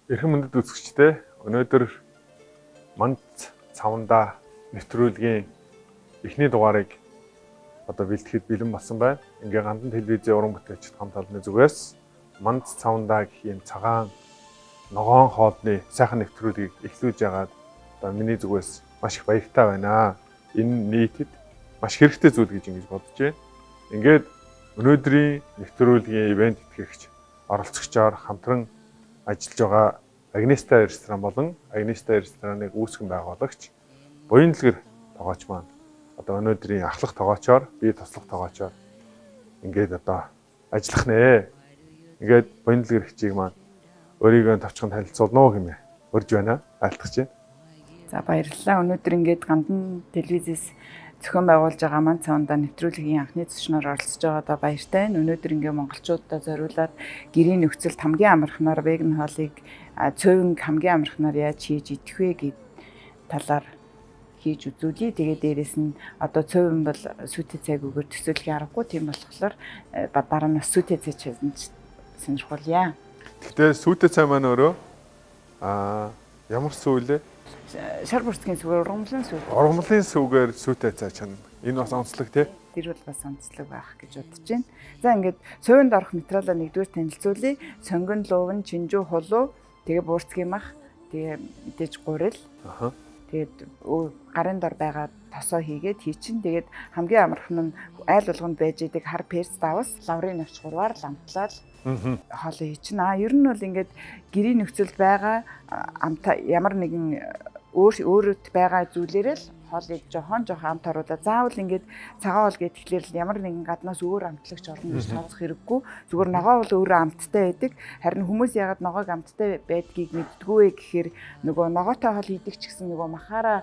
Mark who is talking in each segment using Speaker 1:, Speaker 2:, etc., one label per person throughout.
Speaker 1: Эрхэм мөндөд үзэгчдээ, өнөөдөр Манд цавандаа нэвтрүүлгийн эхний дугаарыг одоо бэлтгэхэд бэлэн болсон байна. Ингээ Гандан телевизийн уран бүтээлчид хамт олонны зүгээс Манд цавандаа гэх юм цагаан ногоон хоолны сайхан нэвтрүүлгийг эхлүүлж ягаад одоо миний зүгээс маш их баяртай байна. Энэ нийтэд маш хэрэгтэй зүйл гэж ингэж бодож байна. Ингээд өнөөдрийн нэвтрүүлгийн ивент итгэгч оролцогчоор хамтран ажиллаж байгаа Агнеста ресторан болон Агнеста рестораныг үүсгэн байгуулагч Буяндэлгэр тогооч маань одоо өнөөдрийн ахлах тогоочоор, би туслах тогоочоор ингээд одоо ажиллах нэ. Ингээд Буяндэлгэр хчиг маань өөрийгөө товчхон танилцуулна уу хэмээн урьж байна. Айлтгаж байна.
Speaker 2: За баярлалаа. Өнөөдөр ингээд Гандан телевизээс зохион байгуулж байгаа Манд цавандаа нэвтрүүлгийн анхны зочноор оролцож байгаадаа баяртай байна. Өнөөдөр ингээ монголчуудад зориулаад гэрийн нөхцөлд хамгийн амархнаар веган хоолыг цөвөнг хамгийн амархнаар яаж хийж идэх вэ гэд талаар хийж үзүүлье. Тэгээ дээрэс нь одоо цөвөн бол сүйтэй цайгүйгээр төсөөлөх аргагүй. Тийм болохоор дараа нь сүйтэй цай чанж сонирхуулъя.
Speaker 1: Гэхдээ сүйтэй цай маань өөрөө ямар сүү вэ?
Speaker 2: Шар бүрцгийн сүгээр, ургамлын сүү.
Speaker 1: Ургамлын сүгээр сүйтэй цай чана. Энэ бас онцлог тий?
Speaker 2: Тэр бол бас онцлог байх гэж бодож байна. За ингээд сувинд орох материалаа нэгдүгээр танилцуулъя. Сонгон, лууван, чинжүү, хулуу, тэгээ буурцгийн мах, тэгээ мэдээж гурил.
Speaker 1: Аха.
Speaker 2: Тэгээд гарын дор байгаа тосоо хийгээд хийчин. Тэгээд хамгийн амархан нь айл болгонд байж идэг хар перц давс, лаврын навч гурваар ламтлал хоолоо хийчин. Ер нь бол ингээд гэрийн нөхцөлд байгаа амта ямар нэгэн өөрөт байгаа зүйлээрээ л хоолыг жохон жохон амт оруулаа. Заавал ингээд цагаан хоол гэхлээр л ямар нэгэн гаднаас өөр амтлагч орно гэж тооцох хэрэггүй. Зүгээр ногоо бол өөрөө амттай байдаг. Харин хүмүүс ягаад ногоог амттай байдгийг мэддэггүй вэ гэхээр нөгөө ногоотой хоол хийдэг ч гэсэн нөгөө махаа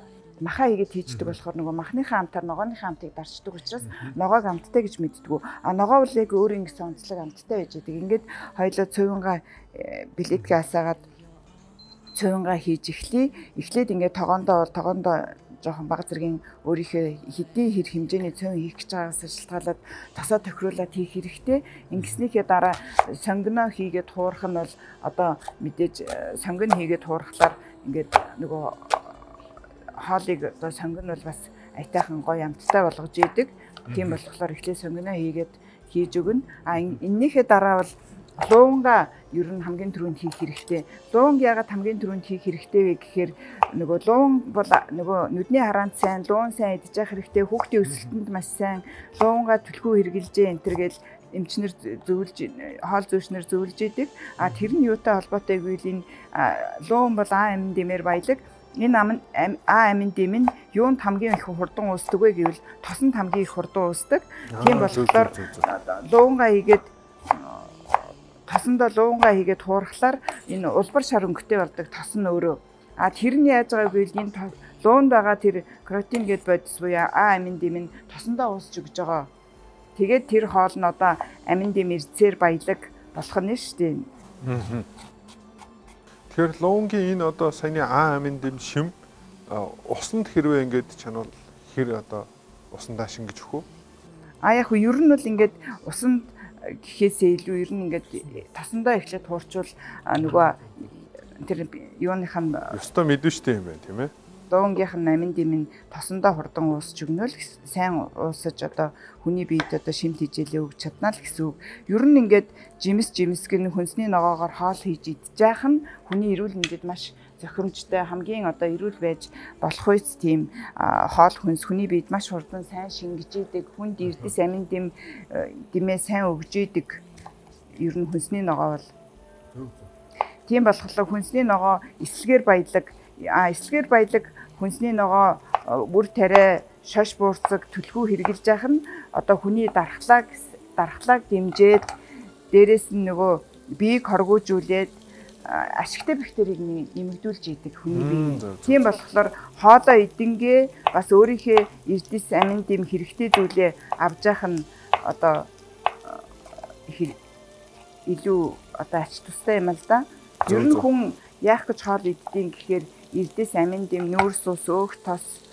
Speaker 2: хийгээд хийждэг болохоор нөгөө махныхаа амтаар ногооныхаа амтыг дарчдаг учраас ногоог амттай гэж мэддэггүй. А ногоо бол яг өөр ингэсэн онцлог амттай байж байдаг. Ингээд хоёлоо цувингаа бэлэдгээ асаагаад цувингаа хийж эхлэе. Эхлээд ингээд тогоондоо бол тогоондоо жоохон бага зэргийн өөрийнхөө хэдийн хэр хэмжээний цувин хийх гэж байгаагаас шалтгаалаад тосоо тохируулаад хийх хэрэгтэй. Ингэснийхээ дараа сонгино хийгээд хуурах нь бол одоо мэдээж сонгино хийгээд хуурахлаар ингээд нөгөө хоолыг одоо сонгино бол бас аятайхан гоё амттай болгож идэг. Тийм болохоор эхлээд сонгино хийгээд хийж өгнө. А эннийхээ дараа бол луунга ер нь хамгийн түрүүнд хийх хэрэгтэй. Луунг яагаад хамгийн түрүүнд хийх хэрэгтэй вэ гэхээр нөгөө луун бол нөгөө нүдний хараанд сайн, луун сайн идэж явах хэрэгтэй, хүүхдийн өсөлтөнд маш сайн, луунга түлхүү хэрглэжээ энэ төр гэл эмчнэр зөвлөж, хоол зүйчнэр зөвлөж идэг. А тэр нь юутай холбоотой гэвэл энэ луун бол А амин дэмээр баялаг. Энэ А амин дэм нь юунд хамгийн их хурдан үүсдэг вэ гэвэл тосонд хамгийн их хурдан үүсдэг. Тийм болохоор луунга хийгээд тосондоо луунгаа хийгээд хуурахлаар энэ улбар шар өнгөтэй болдог тос нь өөрөө. А тэр нь яаж байгааг гэвэл энэ луунд байгаа тэр каротин гээд бодис буюу А амин дэм нь тосондоо уусч өгж байгаа. Тэгээд тэр хоол нь одоо амин дэм эрдсээр баялаг болох нь шүү дээ.
Speaker 1: Тэгэхээр луунгийн энэ одоо саяны А амин дэм шим усанд хэрвээ ингээд чанвал хэр одоо усандаа шингэж өгөх үү?
Speaker 2: А яг хөө ер нь бол ингээд усанд гэхээсээ илүү ер нь ингээд тосондоо эхлээд хуурчвал нөгөө тэр юуных нь
Speaker 1: ёстой мэдвэ штэ юм байна тийм ээ.
Speaker 2: Луунгийнх нь амин дэм нь тосондоо хурдан уусч өгнө л сайн уусаж одоо хүний биед одоо шимт хижээлээ өгч чадна л гэсэн үг. Ер нь ингээд жимс жимсгэн хүнсний ногоогоор хоол хийж идэж яах нь хүний эрүүл мэндэд маш зохимжтой, хамгийн одоо эрүүл байж болох үйс тийм хоол хүнс хүний биед маш хурдан сайн шингэж идэг, хүнд эрдэс амин дэм дэмээ сайн өгж идэг. Ер нь хүнсний ногоо бол тийм болохоор хүнсний ногоо эслэгээр баялаг, эслэгээр баялаг хүнсний ногоо бүр тариа, шаш буурцаг, түлхүү хэрглэж яах нь одоо хүний дархлааг дэмжиж дээрэс нь нөгөө биеийг хоргуужүүлээд ашигтай бактерийг нэмэгдүүлж идэг хүний бие. Тийм болохоор хоолоо идэнгээ бас өөрийнхөө эрдэс амин дэм хэрэгтэй зүйлээ авч яах нь одоо илүү одоо ач тустай юм л да. Ер нь хүн яах гэж хоол иддэг гэхээр эрдэс амин дэм, нүүрс ус, өөх тос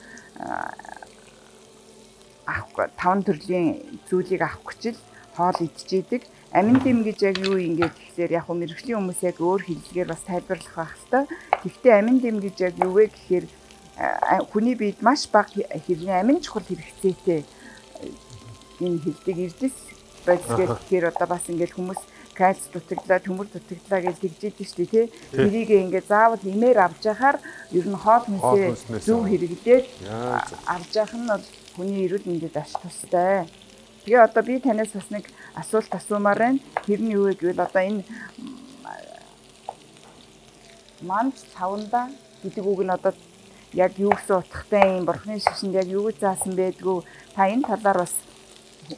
Speaker 2: авах таван төрлийн зүйлийг авах гэж л хоол идчихэдэг. Амин дэм гэж яг юу ингээд тэгэхээр яг мэргэжлийн хүмүүс яг өөр хэллэгээр бас тайлбарлах байх хэвээр. Гэхдээ амин дэм гэж яг юу вэ гэхээр хүний биед маш бага хэрний амин чухал хэрэгцээтэй энэ хэлдэг эрдэс бодис гэхээр одоо бас ингээд хүмүүс кальц дутагдлаа, төмөр дутагдлаа гэж тэгж идэв шүү дээ, тий. Тэрийг ингээд заавал имээр авч яхаар ер нь хоол хүнсээ зөв хэрэглээд авч явах нь бол хүний эрүүл мэндэд ач тустай. Тэгээ одоо би танаас бас нэг асуулт асуумаар байна. Тэр нь юу вэ гэвэл одоо энэ манж цавндаа гэдэг үг нь одоо яг юу гэсэн утгатай юм, бурхны шашинд яг юу заасан байдгүй, та энэ талаар бас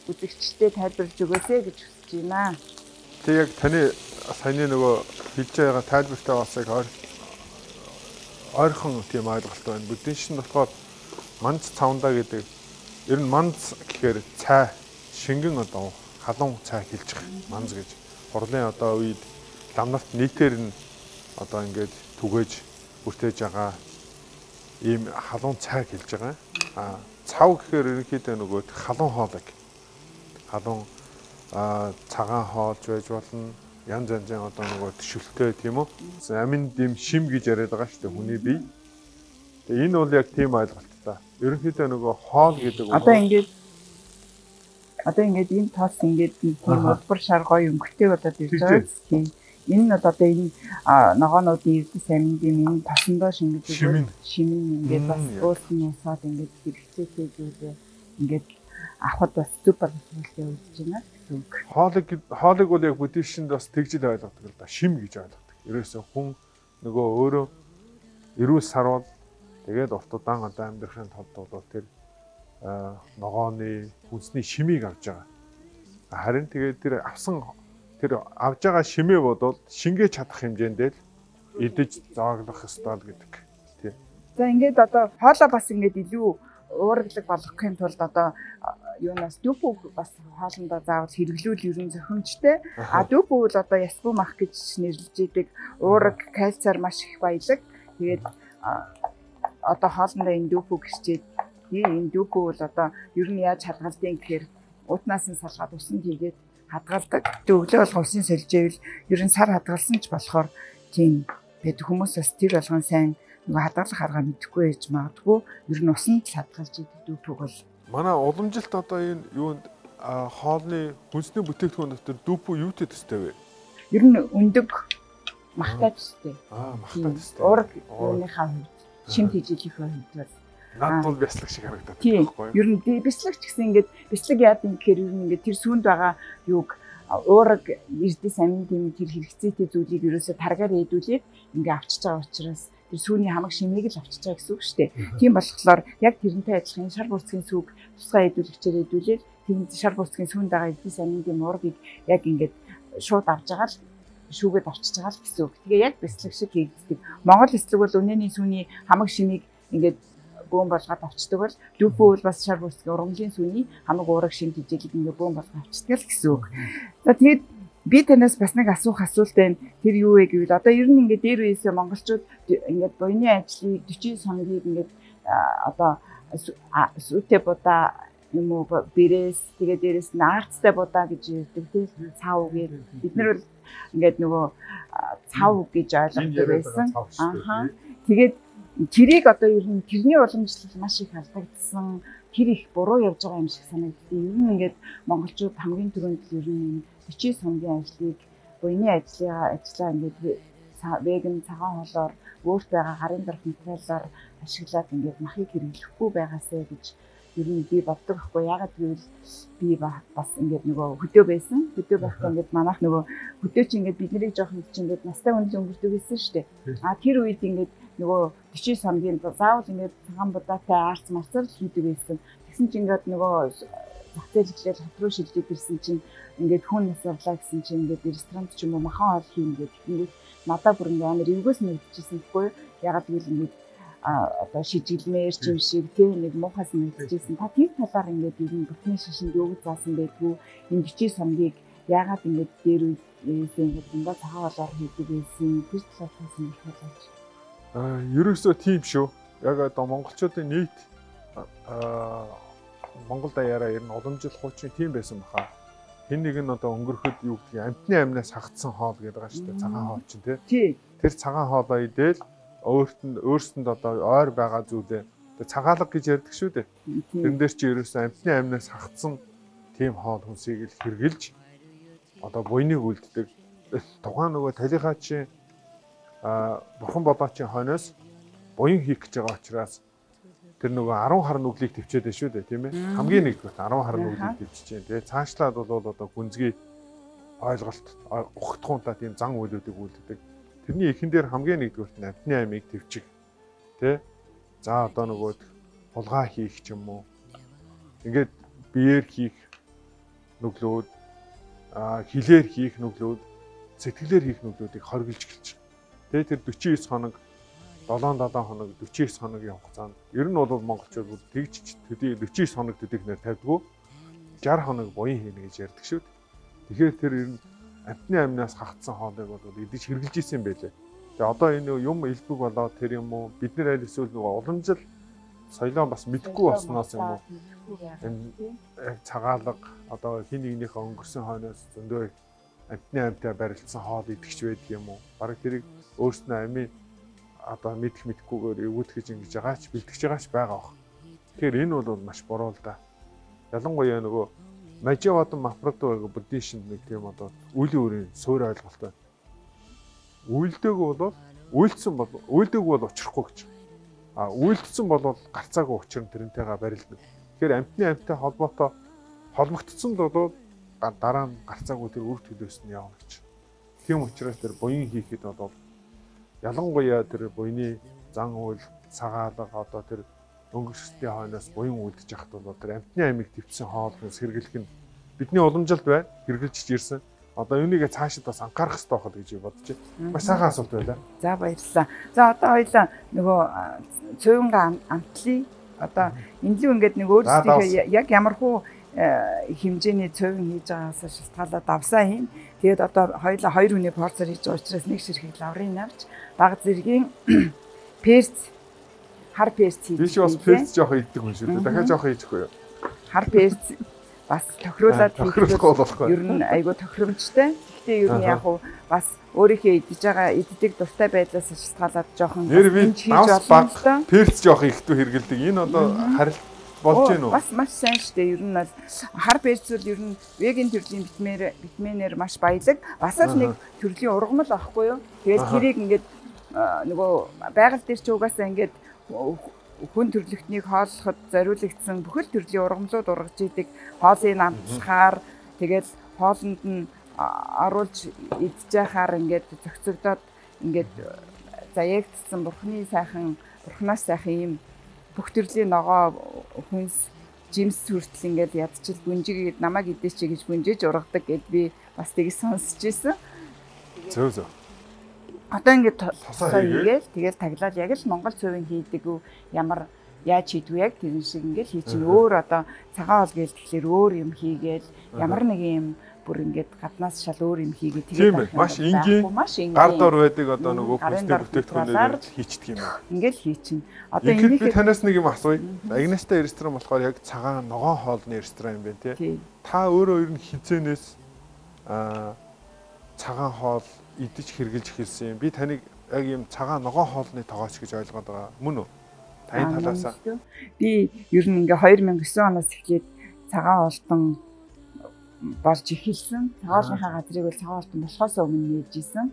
Speaker 2: үзэгчдэд тайлбарлаж өгөөсэй гэж хүсэж байна.
Speaker 1: Тэг яг таны саяны нөгөө хэлж байгаа тайлбартай бас яг ойрхон тийм ойлголт байна. Буддийн шашинд болохоор манж цавндаа гэдэг ер нь манз гэхээр цай, шингэн одоо халуун цай хэлж байгаа. Манз гэж. Хурлын одоо үед ламнарт нийтээр нь одоо ингээд түгээж бүртээж байгаа ийм халуун цай хэлж байгаа. А цав гэхээр ерөнхийдөө нөгөө халуун хоолыг халуун цагаан хоолж байж болно. Янз янзын одоо нөгөө шөлтэй тийм үү? Амин дэм шим гэж яриад байгаа шүү дээ хүний бие. Тэгээ энэ бол яг тийм ойлголттой. Ерөнхийдөө нөгөө хоол гэдэг үг.
Speaker 2: Одоо ингээд энэ тос ингээд тийм улбар шар гоё өнгөтэй болоод ирж байгаа. Тийм. Энэ нь бол одоо энэ ногоонуудын эрдэс амин дэм энэ тосондоо шингэж өгөөд шимэн ингээд бас өөрсөн усаад ингээд хэрэгцээтэй зүйлээ ингээд авахд бас зүг боловсруулалт явуулж байна гэсэн үг.
Speaker 1: Хоолыг бол яг буддизмд бас тэгж л ойлгодог л да. Шим гэж ойлгодог. Ерөөсөө хүн нөгөө өөрөө эрүүл сарвал тэгээд урт удаан одоо амьдрахын тулд бол тэр ногооны хүнсний шимийг авч байгаа. Харин тэгээд тэр авсан тэр авж байгаа шимээ бодвол шингээж чадах хэмжээнд л идэж зооглох ёстой л гэдэг. Тийм.
Speaker 2: За ингээд одоо хоолоо бас ингээд илүү уураглаг болгохын тулд одоо юунаас дүүпүү бас хоолндоо заавал хэрэглүүл ер нь зохимжтой. А дүүпүү бол одоо ясгүй мах гэж нэрлэж идэг. Уураг кальциар маш их баялаг. Тэгээд одоо хоолндоо энэ дүүпүү гэрчээд энэ дүүпүү бол одоо ер нь яаж хадгалдیں гэхээр уутнаас нь салгаад усанд хийгээд хадгалдаг. Тэг өглөө болго усын сольж ивэл ер нь сар хадгалсан ч болохоор тийм байдаг. Хүмүүс бас тэр болгон сайн нөгөө хадгалах арга мэдэхгүй байж магадгүй. Ер нь усанд л хадгалж идэг дүүпүүг бол.
Speaker 1: Манай уламжилт одоо энэ юунд хоолны хүнсний бүтээгдэхүүн дотор дүүпүү юутай төстэй вэ?
Speaker 2: Ер нь өндөг махтай төстэй.
Speaker 1: Махтай төстэй.
Speaker 2: Уураг юуныхаа хувьд, шим тэжээлийнхээ хувьд бол
Speaker 1: над бол бяцлаг шиг харагдаад байна байхгүй
Speaker 2: юу? Ер нь бяцлаг ч гэсэн ингээд бяцлаг яад юм гэхээр ер нь ингээд тэр сүүнд байгаа юуг уураг эрдэс амин дэм тэр хэрэгцээтэй зүйлийг ерөөсө таргаар ээдүүлээд ингээ авчиж байгаа учраас тэр сүүний хамаг шимийг л авчиж байгаа гэсэн үг шүү дээ. Тийм болохоор яг тэрнтэй адилхан шар бүрцгийн сүг тусгай ээдүүлэгчээр ээдүүлээд тэр шар бүрцгийн сүүнд байгаа эрдэс амин дэм уургийг яг ингээд шууд авч байгаа л шүүгээд авчиж байгаа л гэсэн үг. Тэгээ яг бяцлаг шиг хийгддэг. Монгол бяцлаг бол үнэний сүүний хамаг шимийг ингээд бөөн болгоод авчдаг бол дүүпүү бол бас шар бүрцгийн ургамлын сүүний хамаг уураг шим тэжээлийг ингээ бөөн болгоод авчдаг л гэсэн үг. За тэгээд би танаас бас нэг асуух асуулт байна. Тэр юу вэ гэвэл одоо ер нь ингээ дээр үеэсээ монголчууд ингээд буйны ажлыг 40 соногийг ингээд одоо сүйтэй будаа юм уу бэрээс тэгээ дээрэс нь арцтай будаа гэж ярьдаг тийм цав гээд бид нар бол ингээд нөгөө цав гэж ойлгодог байсан. Ааха. Тэгээд тэрийг одоо ер нь тэрний уламжлал маш их алдагдсан, тэр их буруу явж байгаа юм шиг санагддаг. Ер нь ингээд монголчууд хамгийн түрүүнд л ер нь 40 сумгийн ажлыг буйны ажлаа ингээд веган цагаан хоолоор өөрт байгаа гарын дарах материалаар ашиглаад ингээд махыг хэрэглэхгүй байгаасай гэж ер нь би боддог байхгүй. Яагаад гэвэл би бас ингээд нөгөө хөдөө байсан. Хөдөө байхдаа ингээд манайх нөгөө хөдөө чи ингээд биднийг жоох юм чи ингээд настай үнэл өнгөрдөг байсан шүү дээ. А тэр үед ингээд нөгөө 40 сумгийн заавал ингээд цагаан будаатай арц марцаар л хийдэг байсан. Тэгсэн чинь ингээд нөгөө зах зээл эхлээл хот руу шилжиж ирсэн чинь ингээд хүн нас орлаа гэсэн чинь ингээд ресторанд ч юм уу махан хоол хийн гэдэг. Ингээд надаа бүр ингээд амар эвгээс нэгдчихсэн гэхгүй. Яагаад гэвэл ингээд одоо шижиглмээр ч юм шиг тийм нэг муухай санагдчихсэн. Та тэр талаар ингээд ер нь бүтний шашинд юу заасан байдгүй. Энэ 40 сумгийг яагаад ингээд дээр үеэсээ ингээд дандаа цагаан хоолоор хийдэг байсан. Тэр талаар та сонирхолтой.
Speaker 1: Ерөөсөө тийм шүү. Яг одоо монголчуудын нийт Монгол даяараа ер нь уламжлал хуучин тийм байсан баха. Хэн нэг нь одоо өнгөрөхөд юу гэдгийг амтны амнаас хагцсан хоол гэдэг байгаа шүү дээ. Цагаан хоол чинь тий. Тэр цагаан хоолоо идэл өөрт нь өөрсөнд одоо ойр байгаа зүйлээ цагаалга гэж ярьдаг шүү дээ. Тэрэн дээр чи ерөөсөн амтны амнаас хагцсан тийм хоол хүнсийг л хэрглэж одоо буйныг үлддэг. Тухайн нөгөө талийнхаа чинь бурхан болоочийн хойноос буян хийх гэж байгаа учраас тэр нөгөө 10 хар нүглийг төвчээд байна шүү дээ, тийм ээ. Хамгийн нэгдүгээр 10 хар нүглийг төвчж байна. Тэгээ цаашлаад бол одоо гүнзгий ойлголт ухтахуунтаа тийм зан үйлүүдийг үлддэг. Тэрний эхэн дээр хамгийн нэгдүгээрт нь амтны амийг төвчих. Тэ? За одоо нөгөө хулгай хийх ч юм уу. Ингээд биеэр хийх нүглүүд, хилээр хийх нүглүүд, сэтгэлээр хийх нүглүүдийг хоригдж эхэлж. Тэгээ тэр 49 хоног 7 хоног 49 хоногийн хугацаанд ер нь бол монголчууд тэгж төдий 49 хоног төдийхнээр тавьдгүй 60 хоног буян хийнэ гэж ярьдаг шүү дээ. Тэгэхээр тэр ер нь амтны амнаас хагцсан хоолыг бол идэж хэрглэж исэн юм байлээ. Тэгээ одоо энэ юм элбэг болоод тэр юм уу бид нар аль эсвэл нөгөө уламжил соёлоо бас мэдэхгүй болсноос юм уу энэ яг цагаалга одоо хин нэгнийхээ өнгөрсөн хойноос зөндөө амтны амтай барилцсан хоол идэхч байдаг юм уу? Бараг тэрийг өөрснөө амийн одоо мэдэх мэдхгүйгээр эвгүйтгэж ингэж байгаач бэлтгэж байгаач байгаа бох. Тэгэхээр энэ бол маш буруу л да. Ялангуяа нөгөө Маживадан Мапрадо гэх буддишнд нэг тийм одоо үлийн үрийн суурь ойлголт байна. Үйлдээгүй бол үйлдсэн бол үйлдээгүй бол учрахгүй гэж. А үйлдсэн бол гарцаагүй учрна тэрнтэйгээ барилдана. Тэгэхээр амтны амтай холбоотой холбогдсон бол дараа нь гарцаагүй тэр үр төлөөс нь явна гэж. Тийм учраас тэр буян хийхэд бол ялангуяа тэр буйны зан үйл цагаалга одоо тэр өнгөрсдийн хойноос буян үлдэж яхад бол тэр амтны амийг төвчсөн хоол хүнс хэрэглэх нь бидний уламжилт байна. Хэрэглэж ирсэн. Одоо үүнийгээ цаашид бас анхаарах хэрэгтэй байх гэж бодож байна. Маш сайхан асуулт байлаа.
Speaker 2: За баярлалаа. За одоо хоёлаа нөгөө цуйвангаа амтлая. Одоо энэлүү ингээд нэг өөрсдийнхөө яг ямар хуу хэмжээний цуйван хийж байгаас шалтгаалаад давсаа хийн. Тэгээд одоо хоёлаа хоёр хүний порцоор хийж байгаа учраас нэг ширхэг лаврын навч, баг зэргийн перц, хар перц хийж.
Speaker 1: Би чи бас перц жоох иддэг хүн шүү дээ. Дахиад жоох хийчихгүй юу?
Speaker 2: Хар перц бас тохируулаад хийх ер нь айгүй тохиромжтой. Гэхдээ ер нь яг уу бас өөрийнхөө идэж байгаа иддэг дуртай байдлаас шалтгаалаад жоохон
Speaker 1: хийж болно. Перц жоох ихтүү хэрэгэлдэг. Энэ одоо харилт болж гин үү?
Speaker 2: Бас маш сайн шүү дээ. Ер нь бол хар перц бол ер нь веган төрлийн битмэнээр маш баялаг. Бас л нэг төрлийн ургамал аахгүй юу? Тэгээд тэрийг ингээд нөгөө байгаль дээр чи угаасаа ингээд хүн төрлөختнийг хооллоход зориулагдсан бүхэл төрлийн ургамлууд ургаж идэг. Хоолыг амтлахаар тэгэл хоолнд нь оруулж идж яхаар ингээд зохицогдоод ингээд заяагдсан бурхны сайхан бурхнаас сайхан ийм бүх төрлийн ногоо хүнс жимс хүртэл ингээд ядчил бүнжигээд намайг идээч гэж бүнжиж ургадаг гэд би бас тийг сонсч ирсэн.
Speaker 1: Зөв зөв.
Speaker 2: Одоо ингээд тосоо хийгээл тэгэл таглаад яг л монгол цувын хийдэг үү ямар яаж хийдгүү яг тэрэн шиг ингээд хий чинь өөр одоо цагаан хоол гээл тэгэхээр өөр юм хийгээл ямар нэг юм бүр ингээд гаднаас шал өөр юм хийгээ
Speaker 1: тэгээд маш энгийн гар дор байдаг одоо нөгөө хүнстэй бүтээгдэхүүнээр хийчдэг юм байна.
Speaker 2: Ингээд хийчин.
Speaker 1: Одоо энийхээ би танаас нэг юм асууя. Агнестай ресторан болохоор яг цагаан ногоон хоолны ресторан юм байна тий. Та өөрөө ер нь хизээнээс цагаан хоол идэж хэрглэж эхэлсэн юм. Би таныг яг ийм цагаан ногоон хоолны тогооч гэж ойлгоод байгаа. Мөн үү? Таны талаас
Speaker 2: би ер нь ингээ 2009 оноос эхлээд цагаан хоолтон болж эхэлсэн. Цагаалынхаа газрыг бол цагаан хоолтон болохоос өмнө нээж исэн.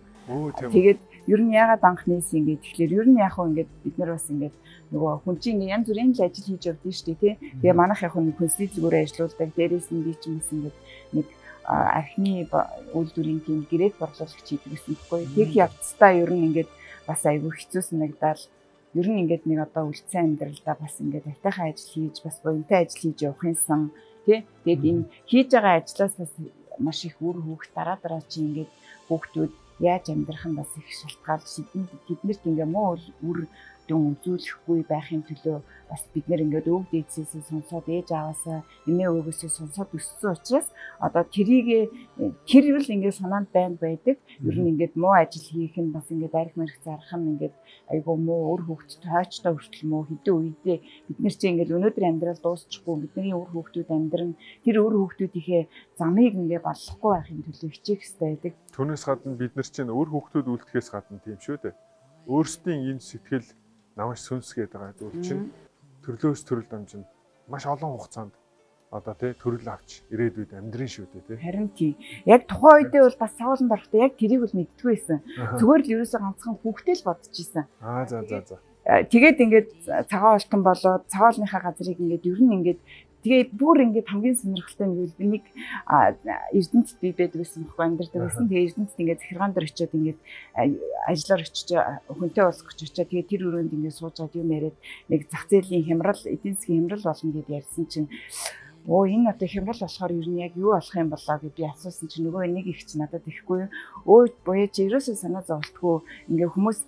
Speaker 2: Тэгээд ер нь яагаад анх нээсэн ингээд тэгэхээр ер нь яг хөө ингээд бид нар бас ингээд нөгөө хүн чинь ингээд янз бүрийн л ажил хийж явдсан шүү дээ тий. Тэгээ манайх яг нэг хүнсний зүгээрээ ажиллаулдаг. Дээрээс нь би ч юм бас ингээд нэг архины үйлдвэрийн тийм гэрээт борлуулагч хийдэг гэсэн байхгүй. Тэг явцдаа ер нь ингээд бас айгүй хэцүү санагдаал ер нь ингээд нэг одоо үлдсэн амьдралдаа бас ингээд айтайхан ажил хийж бас буянтай ажил хийж явах юмсан тий. Тэгээд энэ хийж байгаа ажлаас бас маш их үр хүүхд дараа дараа чи ингээд хүүхдүүд яаж амьдрах нь бас их шалтгаалж тэднэрт ингээ муу үр дүн үзүүлэхгүй байхын төлөө бас бид нэр ингээд өв дээдсээс сонсоод ээж аваасаа эмээ өвгөөсөө сонсоод өссөн учраас одоо тэрийг тэрвэл ингээд санаанд байнг байдаг. Ер нь ингээд муу ажил хийх нь бас ингээд арх мэрх зарах нь ингээд айгүй муу үр хүүхдэд хойчтой хүртэл муу хэдэн үедээ бид нар чи ингээд өнөөдөр амьдрал дуусчихгүй бидний үр хүүхдүүд амьдран тэр үр хүүхдүүдийнхээ замыг ингээд баллахгүй байхын төлөө хичээх хэрэгтэй байдаг.
Speaker 1: Түүнээс гадна бид нар чинь үр хүүхдүүд үлдэхээс гадна тийм шүү дээ. Өөрсдийн энэ сэтгэл намаш сүнс гэдэг байгаа зүйл чинь төрлөөс төрөл дамжин маш олон хугацаанд одоо тий төрөл авч ирээдүйд амьдрын шүү дээ тий.
Speaker 2: Харин тий. Яг тухайн үедээ бол бас савланд орохдоо яг тэрийг бол мэддэггүй байсан. Зүгээр л ерөөсөө ганцхан хүүхдээ л бодож исэн.
Speaker 1: Аа за за за.
Speaker 2: Тэгээд ингээд цагаан олтон болоод цагаалныхаа газрыг ингээд ер нь ингээд тэгээ бүр ингээд хамгийн сонирхолтой нь гэвэл би нэг Эрдэнэт би байдаг байсан байхгүй амьдардаг байсан. Тэгээ Эрдэнэт ингээд захиргаан дээр очиод ингээд ажиллаар очиж хүнтэй уулзах гэж очиод тэгээ тэр өрөөнд ингээд суужгаад юм яриад нэг зах зээлийн хямрал, эдийн засгийн хямрал болно гэд ярьсан чинь оо энэ одоо хямрал болохоор ер нь яг юу болох юм болоо гэж би асуусан чинь нөгөө нэг их чи надад ихгүй. Өө буяа чи ерөөсөө санаа зовлтгүй ингээд хүмүүс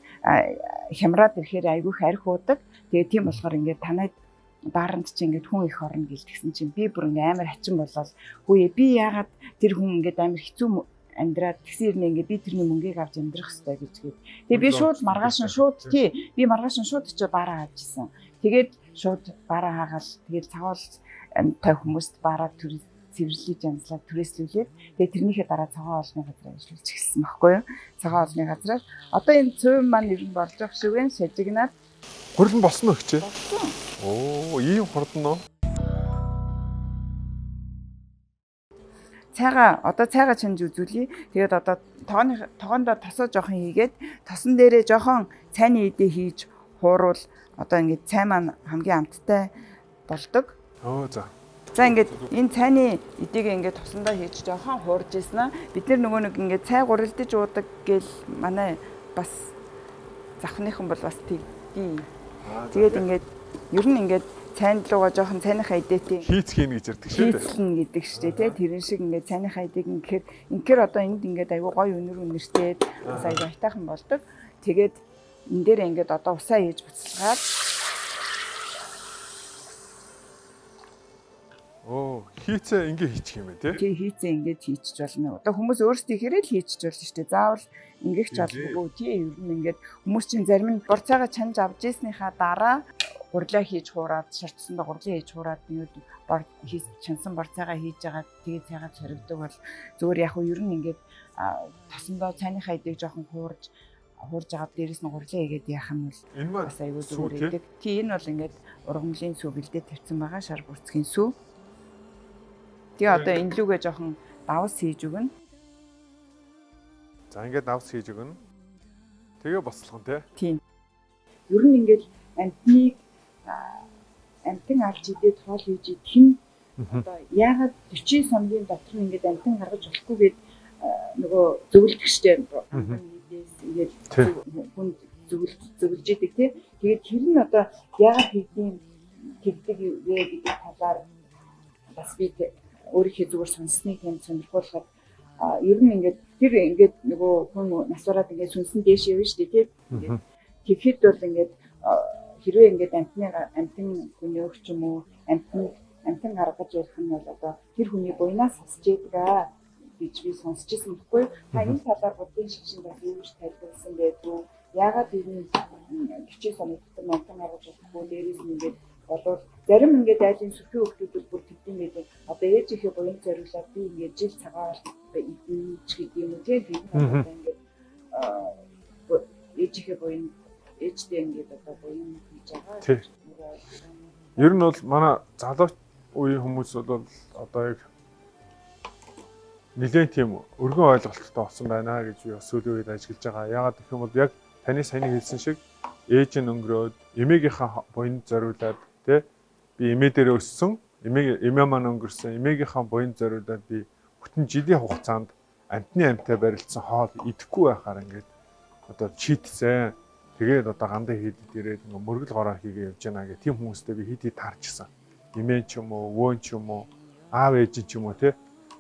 Speaker 2: хямраад ирэхээр айгүйх арх уудаг. Тэгээ тийм болохоор ингээд танайд бааранд чи ингээд хүн их орно гэл тэгсэн чинь би бүр ингээд амар хачин болол хөөе би яагаад тэр хүн ингээд амар хэцүү амьдраад тэгсэн ирнэ ингээд би тэрний мөнгийг авч амьдрах хэрэгтэй гэж гээд. Тэгээ би шууд маргааш нь шууд тий би маргааш нь шууд очиж бараа авчихсан. Тэгээд шууд бараа хаагаал тэгээд цагаал той хүмүүст бараа цэвэрлэж янзлаад түрээслүүлээд тэгээд тэрнийхээ дараа цагаан олны газар ажиллуулж эхэлсэн байхгүй юу? Цагаан олны газраар одоо энэ цуйм маань ер нь болж байгаа шиг байна. Шажигнаад
Speaker 1: гурилан болсон уу хичээ?
Speaker 2: Болсон.
Speaker 1: Оо, ийм хурдан уу?
Speaker 2: Цайгаа одоо цайгаа чинж үзүүлье. Тэгээд одоо тогоондоо тосоо жоохон хийгээд тосон дээрээ жоохон цайны эдээ хийж хуурвал одоо ингээд цай маань хамгийн амттай болдог.
Speaker 1: Оо за.
Speaker 2: За ингээд энэ цайны эдийг ингээд тосондоо хийж жоохон хуурж ийсэн аа. Бид нөгөө нэг ингээд цай гурилдаж уудаг гэл манай бас завхныхан бол бас тэгдий. Тэгээд ингээд ер нь ингээд цайнд луга жоохон цайныхаа эдээтэй
Speaker 1: хийц хийнэ гэж ярьдаг шүү дээ.
Speaker 2: Хийцлэн гэдэг шүү дээ, тий. Тэрэн шиг ингээд цайныхаа эдийг ингээд одоо энд ингээд айгүй гоё үнэр үнэртэй бас айгүй айтайхан болдог. Тэгээд энэ дээр ингээд одоо усаа хийж буцалгаад
Speaker 1: Оо, хийцээ ингээ хийчих юм бэ, тий?
Speaker 2: Тий, хийцээ ингээд хийчих болно. Одоо хүмүүс өөрсдөө хэрэг л хийчих болно шүү дээ. Заавал ингэх ч албагүй. Тий, ер нь ингээд хүмүүс чинь зарим нь борцоогоо чанж авч ийснийхаа дараа гурлаа хийж хуураад, шарцсандаа гурлаа хийж хуураад ингээд бор хийс чансан борцоогоо хийж байгаа тэгээ цайгаа соригдог бол зүгээр яг нь ер нь ингээд тосондоо цайныхаа эдийг жоохон хуурж байгаа дээрээс нь гурлаа хийгээд яах юм бол бас айгүй зүгээр идэг. Тий, энэ бол ингээд ургамлын сүү бэлдээ тавьсан байгаа шар бүрцгийн сүү. Тэгээ одоо энэ лүгээ жоохон давс хийж өгнө.
Speaker 1: За ингээд давс хийж өгнө. Тэгээ бослогон тий.
Speaker 2: Тийм. Ер нь ингээд амтныг амтан алж идээд хоол хийж идэх нь одоо яагаад 40 сумгийн дотор нь ингээд амтан гаргаж болохгүй гээд нөгөө зөвлөдөг штеп. Амтан идээс ингээд хүнд зөвлөж идэг тий. Тэгээд тэр нь одоо яагаад хийдэм тэгдэг вэ гэдэг талаар бас би өөрийнхөө зүгээр сонсныг юм сонирхуулахад ер нь ингээд тэр ингээд нөгөө хүн нас бараад ингээд сүнсэн дээш явна шүү дээ тий. Ингээд тэгэхэд бол ингээд хэрвээ ингээд амтан гүнөөх ч юм уу амтан гаргаж ярих нь бол одоо тэр хүний буйнаас хасж яадаг аа гэж би сонсч ирсэн байхгүй. Та энэ талаар буддын шашин бас юу гэж тайлбарласан байдгүй. Яагаад энэ 40 сумын дотор амтан гаргаж болохгүй дээрээс нь ингээд болвол зарим ингээд айлын сүрхий хүүхдүүд бүр тэгдэм байдаг. Одоо ээжийнхээ буян зориулаад би ингээд жил цагаал идэж гэдэг юм уу тий. Би одоо ингээд ээжийнхээ буян ээжтэй ингээд одоо буян хийж байгаа.
Speaker 1: Ер нь бол манай залуу үеийн хүмүүс бол одоо яг нэлээд тийм өргөн ойлголттой болсон байна гэж би бас сүүлийн үед ажиглаж байгаа. Яагаад гэх юм бол яг таны саяны хэлсэн шиг ээж нь өнгөрөөд эмээгийнхээ буянд зориулаад тий би эмээ дээр өссөн, эмээ маань өнгөрсөн, эмээгийнхээ буянд зориулаад би бүтэн жилийн хугацаанд амтны амтай барилцсан хоол идэхгүй байхаар ингээд одоо чийтсэн. Тэгээд одоо гандаа хийдэд ирээд ингээ мөргөл гороо хийгээ явж байна гэх тийм хүмүүстэй би хит хит таарчсан. Эмээ ч юм уу, өвөө ч юм уу, аав ээж ч юм уу тий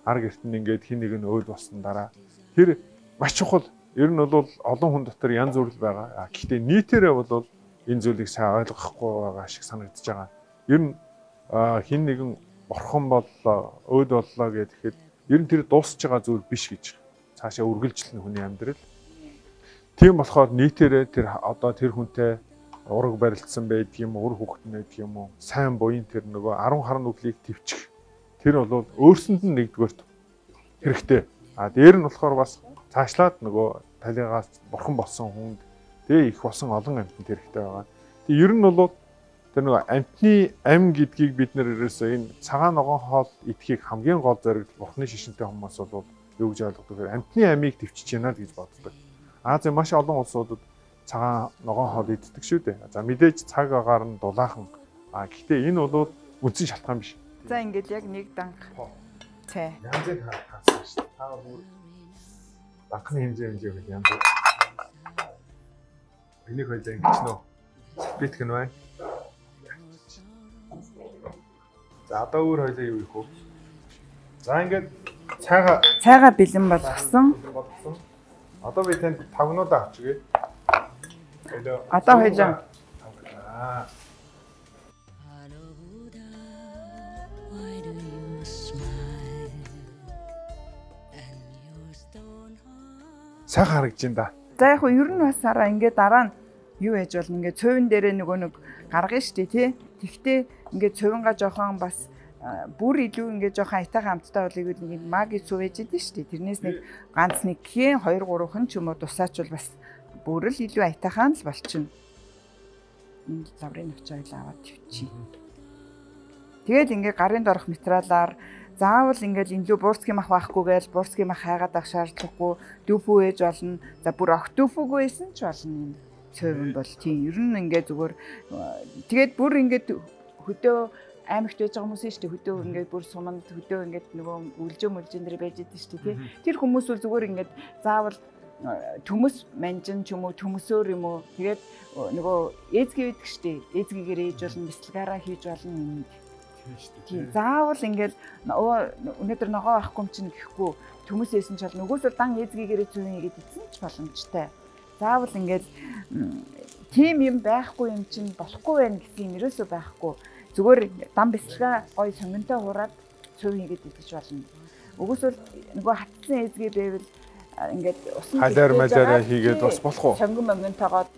Speaker 1: ар гэрт нь ингээд хин нэг нь өөл болсон дараа тэр маш чухал. Ер нь бол олон хүн дотор янз бүр л байгаа. Гэхдээ нийтээрээ бол энэ зүйлийг сайн ойлгохгүй байгаа шиг санагдаж байгаа. Ер нь хин нэгэн бурхан боллоо, өөд боллоо гэхэд ер нь тэр дуусч байгаа зүйл биш гэж цаашаа үргэлжлэнэ хүний амьдрал. Тийм болохоор нийтээрээ тэр одоо тэр хүнтэй ураг барилцсан байдаг юм, үр хүүхэд нь байдаг юм уу? Сайн буян тэр нөгөө 10 хар нүглийг төвчих. Тэр бол өөрсөнд нь нэгдүгээрт хэрэгтэй. А дээр нь болохоор бас цаашлаад нөгөө талигаас бурхан болсон хүнд тэгээ их болсон олон амьтанд хэрэгтэй байгаа. Тэгээ ер нь бол тэр нөгөө амьтны ам гэдгийг бид нэр ерөөсөө энэ цагаан ногоон хоол идэхийг хамгийн гол зорилго бурханы шишинтэй хүмүүс бол юу гэж ойлгодог вэ? Амьтны амийг төвчж байна л гэж боддог. Азийн маш олон улсуудад цагаан ногоон хоол иддэг шүү дээ. За мэдээж цаг агаар нь дулаахан. А гэхдээ энэ бол үндсэн шалтгаан биш.
Speaker 2: За ингээд яг нэг данх. Цай.
Speaker 1: Янзын таасан шүү дээ. Та бүр данхны хэмжээ хэмжээ янз. Энийг хоёлаа ингэж нөө. Битг нь байна. За одоо өөр хоёлаа юу их вэ? За ингээд цайгаа
Speaker 2: бэлэн болгосон.
Speaker 1: Одоо би танд тавгнуудаа авч өгье.
Speaker 2: Одоо хоёлаа.
Speaker 1: Сайхан харагдаж байна да.
Speaker 2: За яг хөө ер нь бас араа ингээд дараа нь юу яаж болно ингээд цувин дээрээ нөгөө нэг гаргана шүү дээ тий. Тэгтээ ингээд цувингаа жоохон бас бүр илүү ингээд жоохон аятайхан амттай болыг нэг маги цув ээж идэв шүү дээ. Тэрнээс нэг ганц нэг гэх 2 3хан ч юм уу тусаачвал бас бүр л илүү аятайхан л болчихно. Энэ лаврын навч ойл аваад тавьчих. Тэгээд ингээд гарын дорох материалаар заавал ингээд энэ лүү буурцгийн мах байхгүй гээл буурцгийн мах хайгаад авах шаардлагагүй, дүүфүү ээж болно. За бүр огт дүүфүүгүй байсан ч болно энэ цувин бол тийм. Ер нь ингээд зүгээр тэгээд бүр ингээд хөдөө аймагт байж байгаа хүмүүс нь шүү дээ. Хөдөө ингээд бүр суманд хөдөө ингээд нөгөө үлжээ мүлжин дээр байж идэв шүү дээ тий. Тэр хүмүүс бол зүгээр ингээд заавал төмөс манжин ч юм уу төмөсөөр юм уу тэгээд нөгөө эзгээ байдаг шүү дээ. Эзгийгээр ээж болно, бяцлагаараа хийж болно энд. Тийм. Заавал ингээд өнөөдөр ногоо авахгүй юм чинь гэхгүй төмөс ээсэн ч бол нөгөөс бол дан эзгийгээрээ зүүн хийгээд идсэн ч боломжтой. Заавал ингээд тийм юм байхгүй юм чинь болохгүй байх гэсэн юм ерөөсөө байхгүй. Зүгээр дан бяцлагаа гоё сонгонтой хураад цөв хийгээд идэж болно. Өгөөсөл нөгөө хатсан эзгээ байвал ингээд усан
Speaker 1: халиар малиараа хийгээд бас болох уу?
Speaker 2: Сонгон монгонтойгоо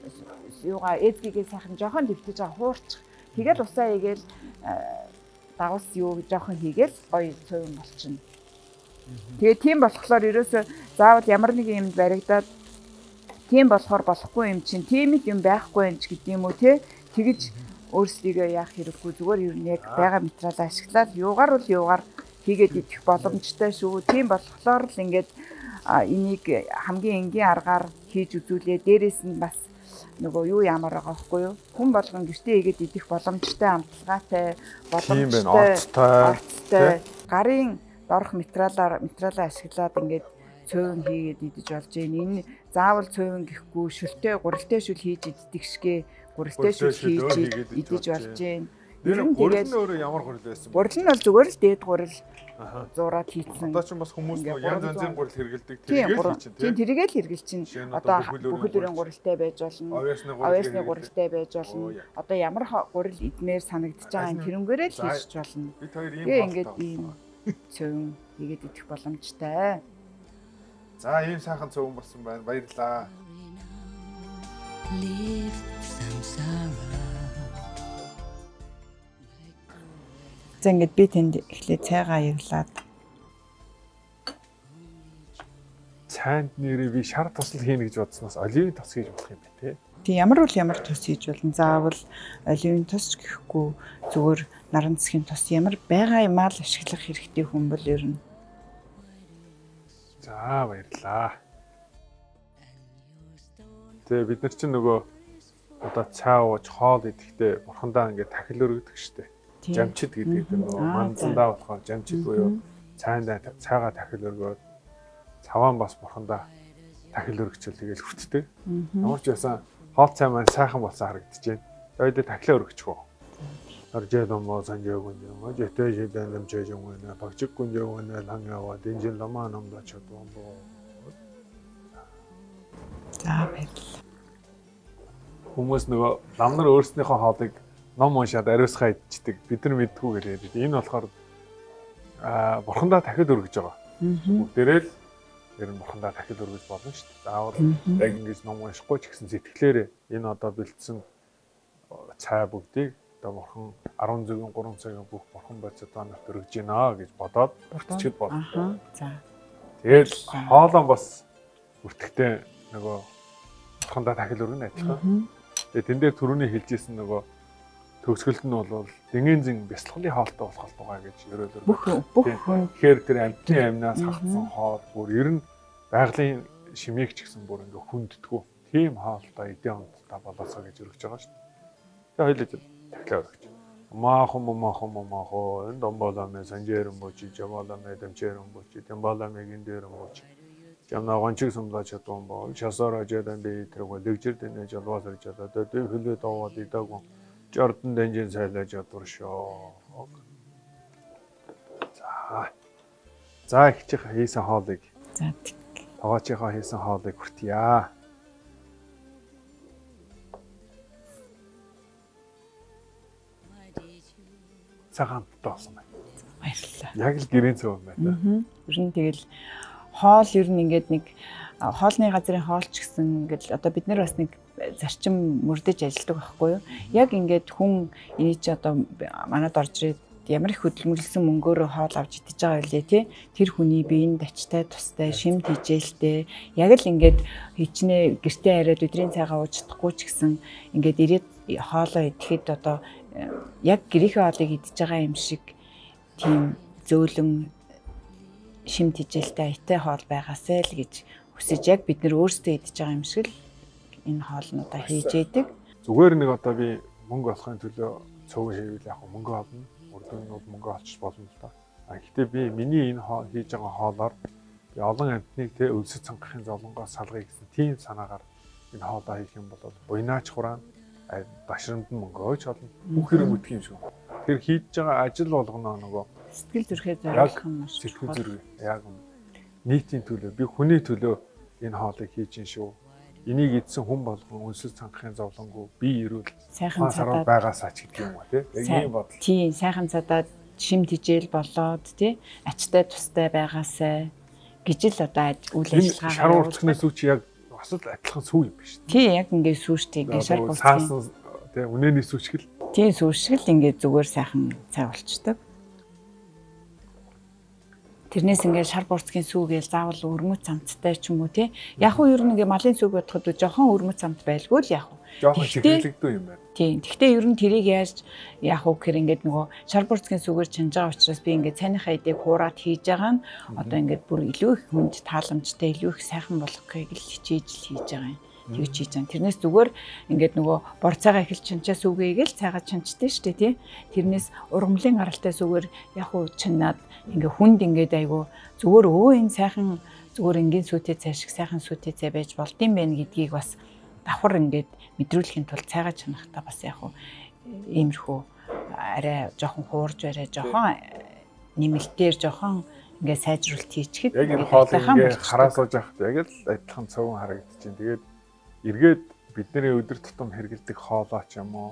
Speaker 2: юугаа эзгийгээ сайхан жоохон дэвтэж байгаа хуурчих. Тэгэл усаа хийгээл дагус юу жоохон хийгээл гоё цөв болчихно. Тэгээ тийм болохоор ерөөсөө заавал ямар нэгэн юмд баригдаад тийм болохоор болохгүй юм чинь тийм л юм байхгүй юм ч гэдэг юм уу те тэгж өөрсдийгөө яах хэрэггүй зүгээр ер нь яг байгаа материалаа ашиглаад юугаар бол юугаар хийгээд идэх боломжтой шүү. Тийм болохоор л ингээд энийг хамгийн энгийн аргаар хийж үзүүлээ. Дээрээс нь бас нөгөө юу ямар байгаа байхгүй юу? Хүн болгон гэртээ хийгээд идэх боломжтой, амталгаатай, боломжтой, орцтой гарын дорх материалаа ашиглаад ингээд цөөн хийгээд идэж болж гин. Энэ заавал цөөн гэхгүй шүлтэй, гурилтай шүл хийж иддэг шигэ гурилтай шүл хийж идэж болж гин.
Speaker 1: Тэр гурил нь өөрөө ямар гурил байсан бэ?
Speaker 2: Гурил нь бол зүгээр л дээд гурил зураад хийцэн.
Speaker 1: Одоо ч бас хүмүүс янз янзын гурил хэрэгэлдэг. Тэрийг л хийчин
Speaker 2: тийм. Тэрийг л хэрэгэлчин. Одоо бүхэл өрийн гурилтай байж болно. Овясны гурилтай байж болно. Одоо ямар гурил идмээр санагдаж байгаа юм тэрнгээрээ л хийж болно.
Speaker 1: Бид хоёр ийм хоолтой.
Speaker 2: Ингээд ийм цөөн хийгээд идэх боломжтой.
Speaker 1: За ийм сайхан цөөн болсон байна. Баярлалаа.
Speaker 2: За ингээд би тэнд эхлээд цайгаа аялаад
Speaker 1: Цайнд нэрээ би шар тусал хийнэ гэж бодсноос оливын тос хийж болох юм байна тий.
Speaker 2: Тий ямар бол ямар тос хийж болно. Заавал оливын тос ч гэхгүй зүгээр наран цэхийн тос ямар байгаа юмаа л ашиглах хэрэгтэй хүн бол ер нь.
Speaker 1: За баярлалаа. Тэгээ бид нар чинь нөгөө одоо цай ууж хоол идэхдээ бурхандаа ингээд тахил өргөдөг штеп. Жамчид гэдэг тэр нөгөө манзандаа болохоор жамчид буюу цайндаа цайгаа тахил өргөөд цаваан бас бурхандаа тахил өргөчөл тэгэл хүртдэг. Ямар ч байсан хоол цай маань сайхан болсон харагдаж байна. За үедээ тахилаа өргөчих үү. Аржэдомо санжээгүн жэтэжэдэн лэмжэжэнгүнэ багчгүнжээгүнэ лангава динжин ламаа намда чадвамбо.
Speaker 2: За баярлалаа.
Speaker 1: Хүмүүс нөгөө лам нар өөрснийхөө хоолыг ном уншаад ариусгаа идчихдэг. Бид нар мэддэггүй гэж яриад. Энэ болохоор бурхандаа дахид өргөж байгаа. Бүгдээрээ л ер нь бурхандаа дахид өргөж болно шүү дээ. Заавал яг ингэж ном уншихгүй ч гэсэн сэтгэлээрээ энэ одоо бэлдсэн цай бүгдийг одоо бурхан 10 зүгийн 3 цагийн бүх бурхан бодисод нарт өргөж гинэ гэж бодоод бүртгэхэд болно.
Speaker 2: За.
Speaker 1: Тэгэл хоолоо бас бүртгэхдээ нөгөө бурхандаа дахил өргөнө адилхан. Тэгээ тэн дээр түрүүний хэлжсэн нөгөө төгсгөлд нь бол дэнгийн зэн бясалгалын хоолтой болох болтугай гэж ерөөлөр.
Speaker 2: Бүх хүн.
Speaker 1: Тэгэхээр тэр амьтны амнаас хагцсан хоол бүр ер нь байгалийн шимээг ч гэсэн бүр ингээ хүнддэггүй. Тийм хоолтой эдийн онцтой болоосоо гэж өргөж байгаа шүү дээ. Тэгээ хоёулаа дахлаа өргөж. Маахан маахан маахан энэ домболамэ санжээрэн бочи жамаламэ дамчээрэн бочи тамбаламэ гиндэрэн бочи. Жамна гончиг сумлаа чадван бол шасаар ажаадан би тэрэг лэгжэр дэнэ жалваасар жалаа дэв хөлөө даваад идагүй жордон дэнжин сайлаа чадвар шоо. За. За ихчихээ хийсэн хоолыг.
Speaker 2: За.
Speaker 1: Тоогоочийнхоо хийсэн хоолыг хүртье. Цагаан болсон байна.
Speaker 2: Баярлалаа.
Speaker 1: Яг л гэрийн цөв юм байна.
Speaker 2: Ер нь тэгэл хоол ер нь ингээд нэг хоолны газрын хоол ч гэсэн ингээд одоо бид нар бас нэг зарчим мөрдөж ажилладаг байхгүй юу? Яг ингээд хүн эний чи одоо манад орж ирээд ямар их хөдөлмөрлөсөн мөнгөөрөө хоол авч идэж байгаа үлээ тий. Тэр хүний биеинд ачтай тустай, шим тижээлтэй яг л ингээд хичнээн гэртээ хараад өдрийн цайгаа ууж чадахгүй ч гэсэн ингээд ирээд хоолоо идэхэд одоо яг гэрийнхээ хоолыг идэж байгаа юм шиг тийм зөөлөн шим тижээлтэй аятай хоол байгаасай л гэж хүсэж яг бид нэр өөрсдөө идэж байгаа юм шиг л энэ хоолнуудаа хийж яадаг.
Speaker 1: Зүгээр нэг одоо би мөнгө олохын төлөө цөв хийвэл яг мөнгө олно. Урд нь бол мөнгө олчих болно л доо. А гэхдээ би миний энэ хийж байгаа хоолоор би олон амьтныг те өлсөж цангахын зовлонгоос салгая гэсэн тийм санаагаар энэ хоолоо хийх юм бол буйнаач хураана, башрамд нь мөнгө өөч олно. Бүх хэрэг үтх юм шиг. Тэр хийж байгаа ажил болгоно нөгөө
Speaker 2: сэтгэл зүрхээ зориулах юм маш
Speaker 1: сэтгэл зүрх яг нийтийн төлөө би хүний төлөө энэ хоолыг хийж ин шүү. Энийг идсэн хүн болгон өнсөж цангахын зовлонгүй би ирүүл
Speaker 2: сайхан цадаад
Speaker 1: байгаасаа ч гэдэг юм уу тий. Яг ийм бодол.
Speaker 2: Тийм, сайхан цадаад шим тижээл болоод тий ачтай тустай байгаасай гэж л одоо үйл ажиллагаа.
Speaker 1: Шар урцгнаас сүү чи яг бас л адилхан сүү юм биш.
Speaker 2: Тий, яг ингээд сүү штэ ингээд шар
Speaker 1: бурцгийн. Тий, үнэний сүү шиг л.
Speaker 2: Тий, сүү шиг л ингээд зүгээр сайхан цай болчдөг. Тэрнээс ингээд шар бурцгийн сүү гээл заавал өрмөц амттай ч юм уу тий. Яг уу ер нь ингээд малын сүүг бодоход жоохон өрмөц амт байлгүй л яг уу.
Speaker 1: Жоохон чихэрлэгдүү юм байна.
Speaker 2: Тийм. Гэхдээ ер нь тэрийг яаж яах вэ гэхээр ингээд нөгөө шар бурцгийн сүгээр чанж байгаа учраас би ингээд цайныхаа эдийг хуураад хийж байгаа нь одоо ингээд бүр илүү их хүнд тааламжтай, илүү их сайхан болгохыг л хичээж л хийж байгаа юм. Тэгж хийж байгаа. Тэрнээс зүгээр ингээд нөгөө бор цайгаа эхэлж чанчаа сүгээгээл цайгаа чанчтай шүү дээ тий. Тэрнээс ургамлын гаралтай сүгээр яг уу чанаад ингээ хүнд ингээд айгу зүгээр өө энэ сайхан зүгээр энгийн сүтэй цай шиг сайхан сүтэй цай байж болдсон байх гэдгийг бас давхар ингээд мэдрүүлэхийн тулд цайгаа чанахтаа бас яг уу иймэрхүү арай жоохон хуурж барай жоохон нэмэлтээр жоохон ингээд сайжруулалт хийчихэд
Speaker 1: яг энэ хоол ингээд хараа сууж байхад яг л адилхан цовон харагдчихээн. Тэгээд эргээд бидний өдөр тутам хэрэгэлдэг хоолой ч юм уу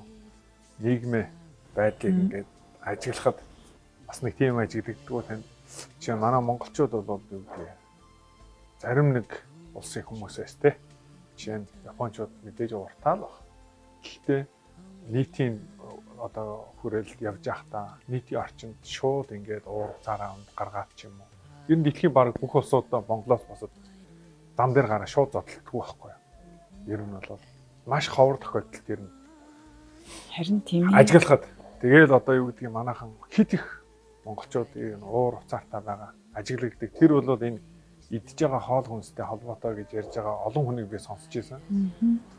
Speaker 1: нийгмийн байдлыг ингээд ажиглахад бас нэг тийм ажиглагддаг танд. Жишээ нь манай монголчууд бол юу гэдэг зарим нэг улсын хүмүүсээс те. Жишээ нь японочууд мэдээж уртаа л баг. Гэхдээ нийтийн одоо хүрээлэлд явж байхдаа нийтийн орчинд шууд ингээд уур цаараа гаргаад ч юм уу. Ер нь дэлхийн баг бүх улсуудаа Монголоос босод зам дээр гараа шууд зодтолдгүй байхгүй юу? Ер нь бол маш ховор тохиолдолд ер нь
Speaker 2: харин тийм
Speaker 1: ажиглахад тэгэл одоо юу гэдгийг манайхан хит их монголчууд энэ уур уцаартай байгаа ажиглагддаг. Тэр бол энэ идж байгаа хоол хүнстэй холбоотой гэж ярьж байгаа олон хүнийг би сонсч байсан.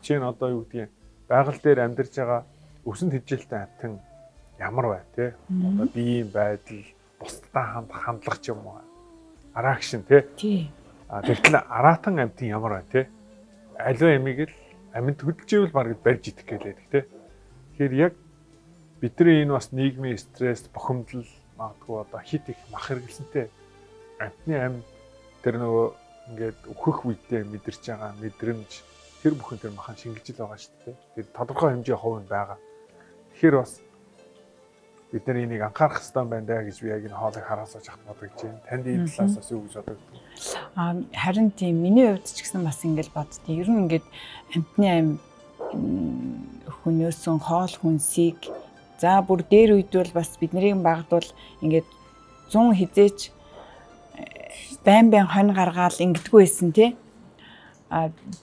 Speaker 1: Жишээ нь одоо юу гэдгийг байгаль дээр амьдарч байгаа өвсөн тэжээлтэй амьтан ямар бай те? Одоо биеийн байдал, бусдад хандах хандлага ч юм уу. Араагшин те?
Speaker 2: Тий.
Speaker 1: А тэгтэл араатан амьтан ямар бай те? Аливаа ямиг л аминд хөдөлжээвэл бараг барьж идэх гэлээдэг те. Тэгэхээр яг бидний энэ бас нийгмийн стресс, бухимдал магадгүй одоо хит их мах хэрэглэсэнтэй амьтны ам тэр нөгөө ингээд өөхөх үедээ мэдэрч байгаа мэдрэмж Тэр бүхэн тэр махан шингэжил байгаа шүү дээ. Тэр тодорхой хэмжээ хувь нь байгаа. Тэгэхээр бас бид нар энийг анхаарах хэрэгтэй байна даа гэж би яг энэ хоолыг хараа сууж хат бодож байна. Танд энэ талаас бас юу гэж бодогддог?
Speaker 2: Харин тийм, миний хувьд ч гэсэн бас ингэж боддیں۔ Ер нь ингээд амьтны ам хүнөөсөн хоол хүнсийг за бүр дээр үед бол бас бидний багд бол ингээд 100 хизээч байн байн хонь гаргаал ингэдэггүй байсан тий.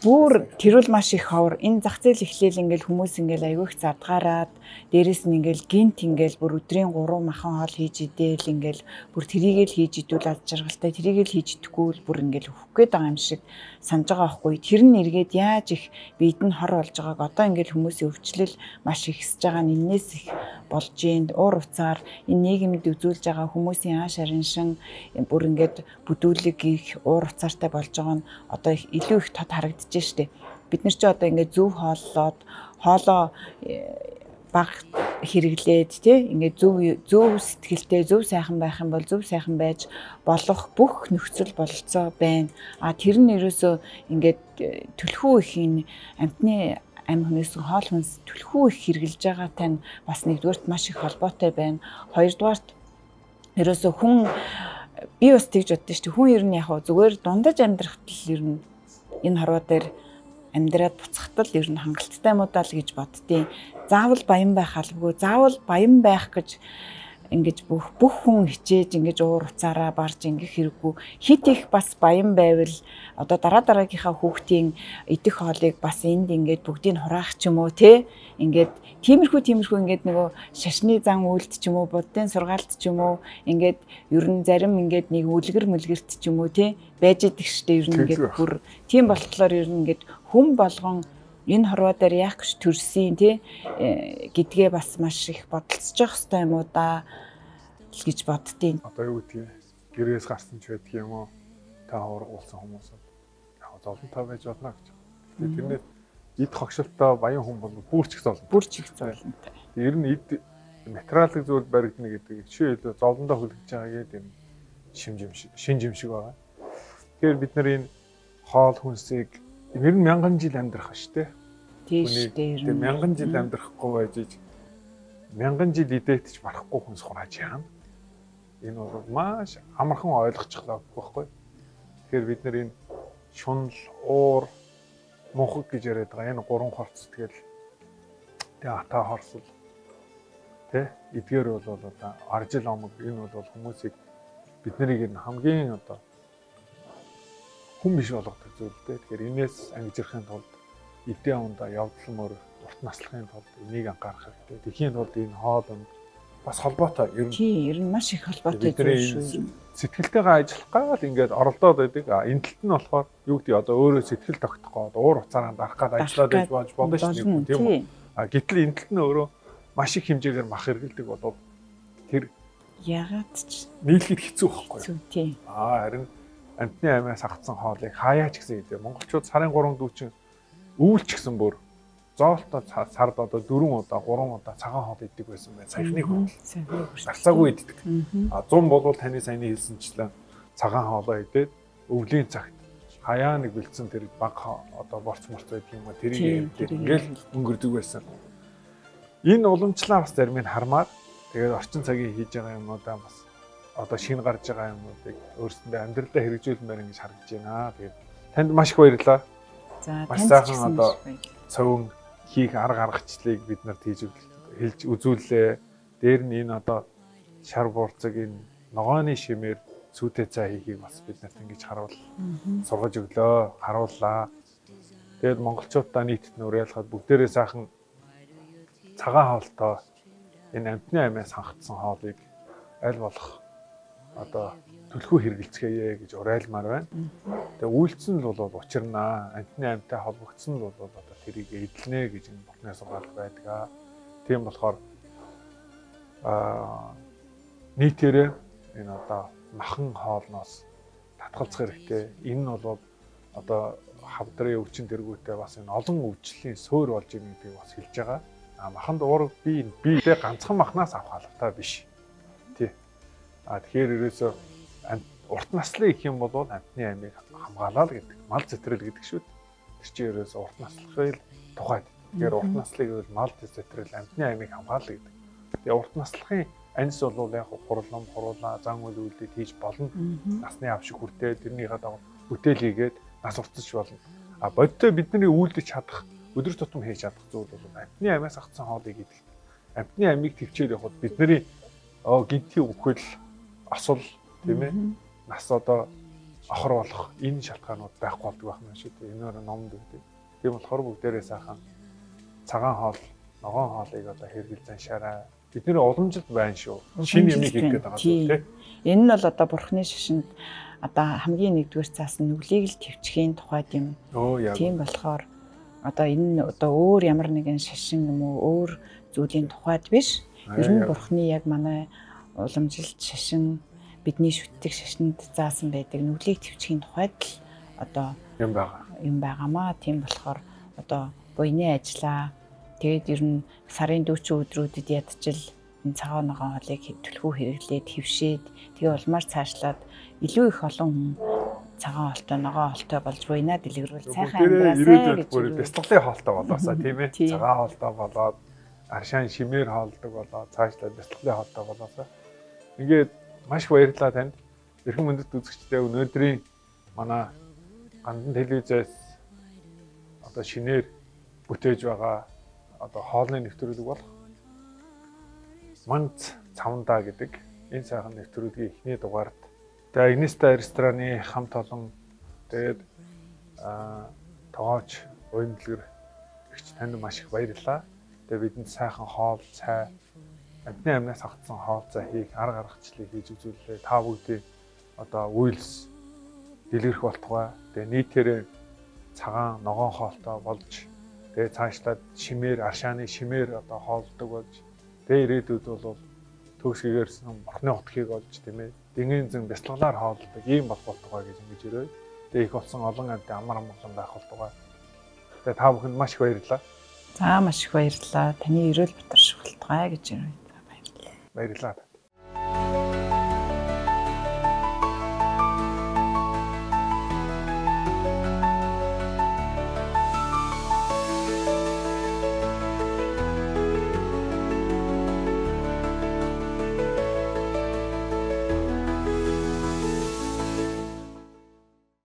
Speaker 2: Бүр тэрүүл маш их ховор. Энэ зах зээл эхлээл ингээл хүмүүс ингээл айгүй их задгаараад дээрэс нь ингээл гинт ингээл бүр өдрийн 3 махан хоол хийж идээл ингээл бүр тэрийгэл хийж идвэл аз жаргалтай, тэрийгэл хийж идэхгүй л бүр ингээл өөхөх гээд байгаа юм шиг санаж байгаа байхгүй. Тэр нь эргээд яаж их бид нь хор болж байгааг одоо ингээл хүмүүсийн өвчлөл маш ихсэж байгаа нь энээс их болж гин. Уур уцаар энэ нийгэмд үзүүлж байгаа хүмүүсийн ааш ариншин бүр ингээд бүдүүлэг их уур уцаартай болж байгаа нь одоо илүү их тод харагдаж штэ. Бид нар чи одоо ингээд зөв хооллоод хоолоо баг хэрэглээд тий ингээд зөв сэтгэлтэй зөв сайхан байх юм бол зөв сайхан байж болох бүх нөхцөл бололцоо байна. А тэр нь ерөөсөө ингээд түлхүү их энэ амьтны ам хүнээс хоол хүнс түлхүү их хэрэглэж байгаатай нь бас нэгдүгээрт маш их холбоотой байна. Хоёрдугаарт ерөөсөө хүн би бас тэгж боддоо штэ. Хүн ер нь яг зүгээр дундаж амьдрахад л ер нь энэ хорвоо дээр амьдраад буцахтал ер нь хангалттай юм уу даа л гэж боддیں۔ Заавал баян байх албагүй, заавал баян байх гэж ингэж бүх хүн хичээж ингэж уур уцаараа барж ингэх хэрэггүй. Хит их бас баян байвал одоо дараа дараагийнхаа хүүхдийн идэх хоолыг бас энд ингээд бүгдийг хураах ч юм уу те. Ингээд тиймэрхүү ингээд нөгөө шашны зан үйлд ч юм уу, буддын сургаалт ч юм уу, ингээд ер нь зарим ингээд нэг үлгэр мүлгэрт ч юм уу те байж идэг штэ. Ер нь ингээд бүр тийм болохоор ер нь ингээд хүн болгон энэ хорвоо дээр яах гэж төрсөн тий гэдгээ бас маш их бодолцож явах хэрэгтэй юм уу да л гэж боддیں۔
Speaker 1: Одоо юу гэдгийг гэрээс гарсан ч байдаг юм уу? Та хургуулсан хүмүүс яг золонтой байж болно гэж. Тэгээд тэрнээс эд хогшилтой баян хүн бол бүр ч их золонтой.
Speaker 2: Бүр ч их золонтой.
Speaker 1: Ер нь эд материалын зүйл баригдана гэдэг жишээ илүү золондоо хүлэгдэж байгаа гэдэг юм шинж юм шиг байгаа. Тэгэхээр бид нар энэ хоол хүнсийг ер нь мянган жил амьдрах шүү дээ.
Speaker 2: Тийм шүү дээ.
Speaker 1: Тэгээ мянган жил амьдрахгүй байж иж мянган жил идээт ч барахгүй хүнс хурааж яана. Энэ бол маш амархан ойлгочихлоо байхгүй. Тэгэхээр бид нар энэ шунал, уур, мунхаг гэж яриад байгаа энэ гурван хорц тэгэл тэгээ ата хорсол тэ эдгээр бол одоо аржил омог энэ бол хүмүүсийг бид нарыг энэ хамгийн одоо хүн биш болгодог зүйл дээ. Тэгэхээр энээс ангижрахын тулд эдийн ондоо явдал мөр урт наслахын тулд энийг анхаарах хэрэгтэй. Тэхийн тулд энэ хоол унд бас холбоотой ер нь.
Speaker 2: Тийм, ер нь маш их холбоотой зүйл шүү.
Speaker 1: Сэтгэлтэйгээ ажиллах гал ингээд оролдоод байдаг. А энэ талд нь болохоор юу гэдэг одоо өөрөө сэтгэл тогтохгүй уур уцаараа дарах гал ажиллаад байж болно шүү дээ, тийм үү? А гэтэл энэ талд нь өөрөө маш их хэмжээгээр мах хэрэгэлдэг болов тэр
Speaker 2: ягаад ч
Speaker 1: нийлэхэд хэцүү байхгүй
Speaker 2: юу? Тийм.
Speaker 1: А харин амьтны амиас хагцсан хоолыг хаяа ч гэсэн идэв. Монголчууд сарын 3 дүүчин өвөл ч гэсэн бүр зоолтоо сард одоо 4 удаа 3 удаа цагаан хоол иддэг байсан байна. Саяхны хүртэл. Гарцаагүй иддэг. А 100 болвол таны саяны хэлсэнчлэн цагаан хоолоо идээд өвлийн цагт хаяа нэг бэлдсэн тэр баг одоо борц морц байдаг юм а тэрийг идээд ингээл өнгөрдөг байсан. Энэ уламжлаа бас зарим нь хармаар тэгээд орчин цагийн хийж байгаа юмнуудаа бас одоо шинэ гарч байгаа юмнуудыг өөрсөндөө амьдралдаа хэрэгжүүлмээр ингэж харагдаж байна. Тэгээд танд маш их баярлалаа.
Speaker 2: За
Speaker 1: маш сайхан одоо цовин хийх арга аргачлалыг бид нарт хэлж үзүүллээ. Дээр нь энэ одоо шар буурцаг энэ ногооны шимээр сүйтэй цай хийхийг бас бид нарт ингэж харуул сургаж өглөө, харууллаа. Тэгээд монголчуудаа нийтэд нь уриалахад бүгдээрээ сайхан цагаан хоолтой энэ амьтны амиас хангагдсан хоолыг аль болох одоо түлхүү хэрэгэлцгээе гэж уриалмаар байна. Тэгээ үйлцэн л бол учирнаа. Амьтны амьтай холбогдсон л бол одоо тэрийг эдлэнэ гэж энэ бурхны сургаал байдаг. Тийм болохоор нийтээрээ энэ одоо махан хоолноос татгалзах хэрэгтэй. Энэ нь бол одоо хавдрын өвчин тэргүүтэй бас энэ олон өвчлөлийн суурь болж ийн гэдгийг бас хэлж байгаа. А маханд уурга биедээ ганцхан махнаас авах албатай биш. А тэгэхээр ерөөсөө урт наслын их юм бол амьтны амийг хамгаалаа л гэдэг. Мал зэтрэл гэдэг шүү. Тэр чинь ерөөсөө урт наслахын тухайд. Тэгэхээр урт наслыг гэвэл мал сэтрэл амьтны амийг хамгаална гэдэг. Тэгээ урт наслахын анис бол яг хурлам хуруулаа зан үйл үйлдэл хийж болно. Насны авшиг хүртээ тэрнийхээ дагуу бүтээл хийгээд нас уртсаж болно. А бодтой бидний үйлдэж чадах өдөр тутам хийж чадах зүйл бол амьтны амиас агтсан хоолыг идэх. Амьтны амийг төвчээд явхад бидний гинтийн үхэл, асал тийм ээ нас одоо охор болох энэ шалтгаанууд байхгүй болдог байх юм шүү дээ. Энэ өөр номд өгдөг. Тийм болохоор бүгдээрээ сайхан цагаан хоол, ногоон хоолыг одоо хэрэгэл заншаарай. Бидний уламжлалт байна шүү. Шинэ юмыг хийх гээд байгаа зүйл тийм.
Speaker 2: Энэ нь бол одоо бурхны шашинд одоо хамгийн нэгдүгээр цаасан нүглийг л төвчхийн тухайд юм. Тийм болохоор одоо энэ нь одоо өөр ямар нэгэн шашин юм уу өөр зүйлийн тухайд биш. Ер нь бурхны яг манай уламжлалт шашин бидний шүтдэг шашинд заасан байдаг нүглийг төвчхийн тухайд л одоо
Speaker 1: юм байгаа.
Speaker 2: Юм байгаамаа. Тийм болохоор одоо буйны ажлаа тэгээд ер нь сарын 40 өдрүүдэд ядчил энэ цагаан ногоон хоолыг түлхүү хэрэглээд хөвшээд тэгээ улмаар цаашлаад илүү их олон хүн цагаан хоолтой ногоон хоолтой болж буйнаа дэлгэрүүл сайхан
Speaker 1: амьдраасай гэж бяцлаглын хоолтой болоосаа тийм ээ. Цагаан хоолтой болоод аршаан шимээр хоолдог болоод цаашлаад бяцлаглын хоолтой болоосаа. Ингээд маш их баярлалаа танд. Эрхэм мөндөд үзэгчдээ өнөөдрийн манай Гандан телевизээс одоо шинээр бүтээж байгаа одоо хоолны нэвтрүүлэг болох Манц цавндаа гэдэг энэ сайхан нэвтрүүлгийн эхний дугаард тэгээ Агниста рестораны хамт олон тэгээд тогооч уян дэлгэр эгч танд маш их баярлалаа. Тэгээ бидэнд сайхан хоол, цай, амьтны амнаас агтсан хоол цай хийх арга аргачлалыг хийж үзүүллээ. Та бүгдийн одоо үйлс дэлгэрэх болтугай. Тэгээ нийтээрээ цагаан ногоон хоолтой болж тэгээ цаашлаад шимээр аршааны шимээр одоо хоолдог болж тэгээ ирээдүйд бол төгс гэгэрсэн бурхны хотхийг олж тийм ээ дэнгийн зэн бяцлаглаар хоолдог ийм болох болтугай гэж ингэж ирээ. Тэгээ их болсон олон амьтан амар амгалан байх болтугай. Тэгээ та бүхэнд маш их баярлалаа.
Speaker 2: За маш их баярлалаа. Таны эрүүл бэтэр шүхэлтгай гэж ирээ. Баярлалаа.
Speaker 1: Баярлалаа.